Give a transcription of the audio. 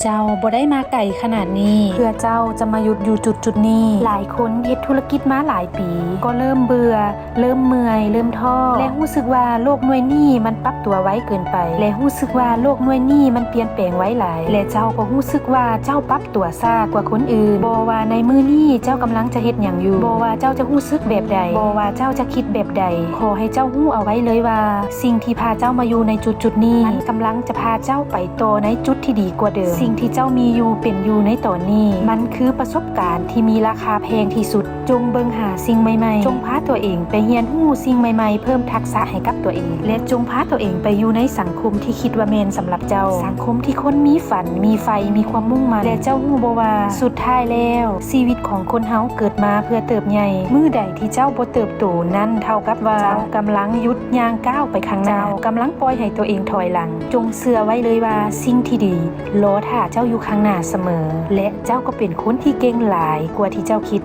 ເຈົ້າບໍ່ໄດ້ມາໄກຂະໜາດນີ້ ເພື່ອເຈົ້າຈະມາຢຸດຢູ່ຈຸດໆນີ້. ຫຼາຍຄົນເຮັດທຸລະກິດມາຫຼາຍປີ ກໍເລີ່ມເບື່ອ, ເລີ່ມເມື່ອຍ, ເລີ່ມທໍ້ ແລະ ຮູ້ສຶກວ່າໂລກໜ່ວຍນີ້ມັນປັບຕົວໄວເກີນໄປ ແລະ ຮູ້ສຶກວ່າໂລກໜ່ວຍນີ້ມັນປ່ຽນແປງໄວຫຼາຍ ແລະ ເຈົ້າກໍຮູ້ສຶກວ່າເຈົ້າປັບຕົວຊ້າກວ່າຄົນອື່ນ. ບໍ່ວ່າໃນມື້ນີ້ເຈົ້າກຳລັງຈະເຮັດຫຍັງຢູ່, ບໍ່ວ່າເຈົ້າຈະຮູ້ສຶກແບບໃດ, ບໍ່ວ່າເຈົ້າຈະຄິດແບບໃດ, ຂໍໃຫ້ເຈົ້າຮູ້ເອົາໄວ້ເລີຍວ່າ ສິ່ງທີ່ພາເຈົ້າມາຢູ່ໃນຈຸດໆນີ້ ມັນກຳລັງຈະພາເຈົ້າໄປຕໍ່ໃນຈຸດທີ່ດີກວ່າເດີມ. ສິ່ງທີ່ເຈົ້າມີຢູ່ເປັນຢູ່ໃນຕອນນີ້ ມັນຄືປະສົບການທີ່ມີລາຄາແພງທີ່ສຸດ. ຈົ່ງເບິ່ງຫາສິ່ງໃໝ່ໆ, ຈົ່ງພາຕົວເອງໄປຮຽນຮູ້ສິ່ງໃໝ່ໆ, ເພີ່ມທັກສະໃຫ້ກັບຕົວເອງ ແລະ ຈົ່ງພາຕົວເອງໄປຢູ່ໃນສັງຄົມທີ່ຄິດວ່າແມ່ນສຳລັບເຈົ້າ, ສັງຄົມທີ່ຄົນມີຝັນ, ມີໄຟ, ມີຄວາມມຸ່ງໝັ້ນ. ແລະ ເຈົ້າຮູ້ບໍ່ວ່າ ສຸດທ້າຍແລ້ວ ຊີວິດຂອງຄົນເຮົາເກີດມາເພື່ອເຕີບໃຫຍ່. ມື້ໃດທີ່ເຈົ້າບໍ່ເຕີບໂຕ, ນັ້ນເທົ່າກັບວ່າເຈົ້າກຳລັງຢຸດຍ່າງກ້າວໄປຂ້າງໜ້າ, ເຈົ້າກຳລັງປ່ອຍໃຫ້ຕົວເອງຖອຍຫຼັງ. ຈົ່ງເຊື່ອໄວ້ເລີຍວ່າສິ່ງທີ່ດີລໍຖ້າເຈົ້າຢູ່ຂ້າງໜ້າສະເໝີ ແລະ ເຈົ້າກໍເປັນຄົນທີ່ເກັ່ງຫຼາຍກວ່າທີ່ເຈົ້າຄິດ.